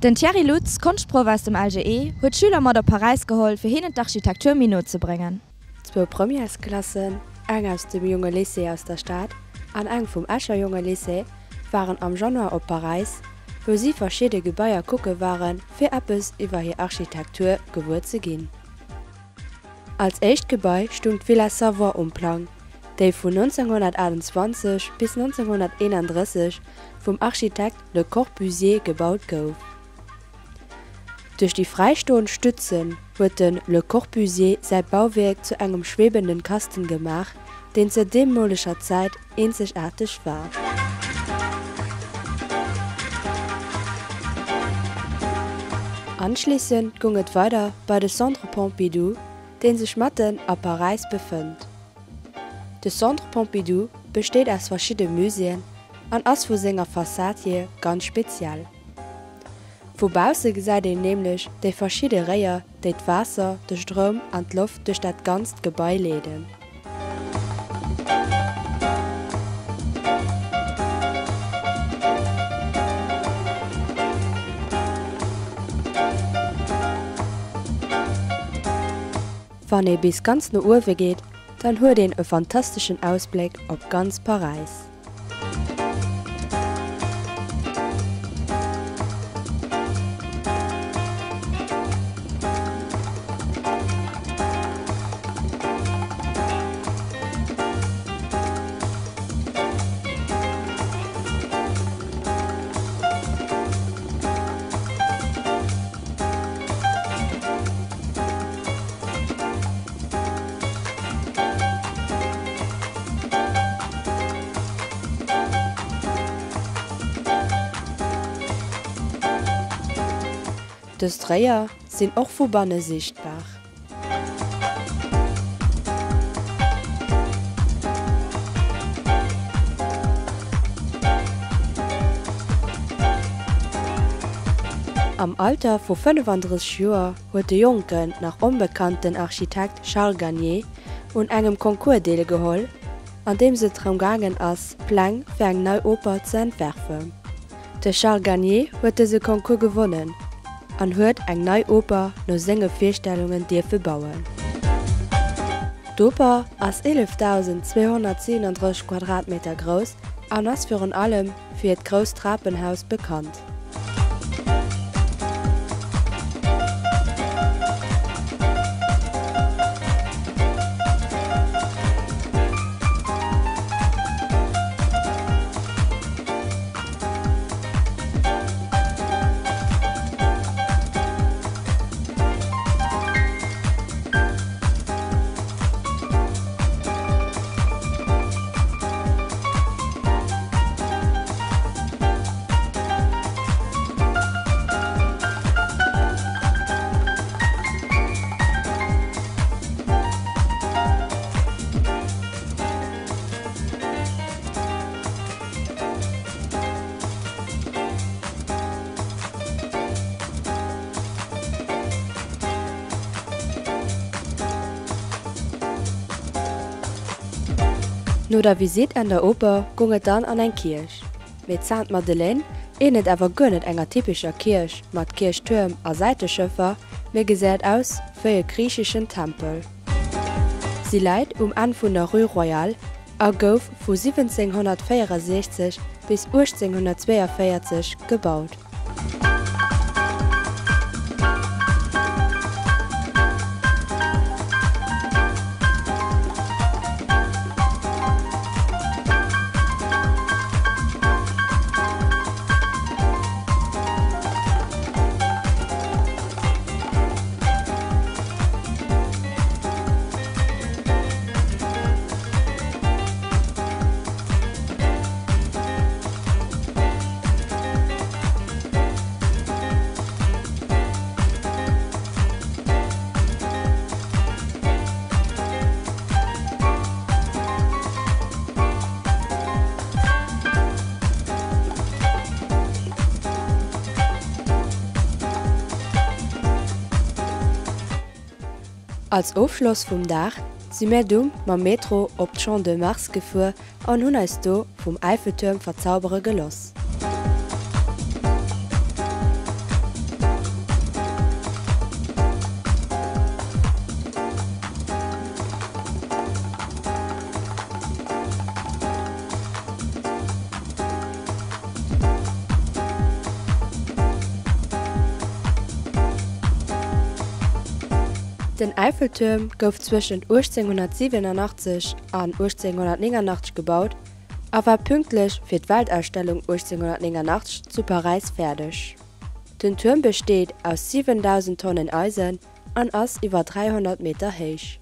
Den Thierry Lutz, Konschtproff aus dem LGE, huet d'Schüler mat op Paräis geholl, fir hinnen d'Architektur méi no ze bréngen. Zwou Premièresklassen, eng aus dem Jonge Lycée aus der Stad an eng vum Escher Jonge Lycée, waren am Januar op Paräis, wou si verschidde Gebaier kucke waren, fir eppes iwwer hir Architektur gewuer ze ginn. Als éischt Gebai stung d'Villa Savoye um Plang, déi vun 1928 bis 1931 vum Architekt Le Corbusier gebaut gouf. Duerch déi fräistoend Stützen huet de Le Corbusier säi Bauwierk zu engem schwebenden Kasten gemaach, deen zur deemoleger Zäit eenzegaarteg war. Anschliessend goung et weider bei de Centre Pompidou, dee sech matten a Paräis befënnt. De Centre Pompidou besteet aus verschidde Muséeën an ass vu senger Fassad hier ganz speziell. Vu bausse gesäit een nämlech déi verschidde Réier, déi d'Waasser, de Stroum an d'Loft duerch dat ganzt Gebai leeden. Wann ee bis ganz no uewe geet, dann huet een e fantasteschen Ausbléck op ganz Paräis. Dës Dréier sinn och vu banne siichtbar. Am Alter vu 35 Joer huet de jonken, nach onbekannten Architekt Charles Garnier un engem Concours deelgeholl, an deems et drëm gaangen ass, Pläng fir eng nei Oper ze entwerfen. De Charles Garnier huet dëse Concours gewonnen an huet eng nei Oper no senge Virstellungen dierfe bauen. D'Oper ass 11.237 Quadratmeter grouss an ass virun allem fir hiert grousst Trapenhaus bekannt. No der Visitt an der Oper goung et dann an eng Kierch. Mee d'Sainte-Madeleine ähnelt awer guer net enger typescher Kierch mat Kierchtuerm a Säiteschëffer, mee gesäit aus wéi e griicheschen Tempel. Si läit um Enn vun der Rue Royale a gouf vu 1764 bis 1842 gebaut. Als Ofschloss vum Dag si mär du mam Metro op d'Champ de Mars gefuer an hunn eis do vum Äiffeltuerm verzaubere geloss. Den Äiffeltuerm gouf zwëschent 1887 an 1889 gebaut a war pünktlech fir d'Weltausstellung 1889 zu Paräis fäerdeg. Den Tuerm besteet aus 7.000 Tonnen Eisen an ass iwwer 300 Meter héich.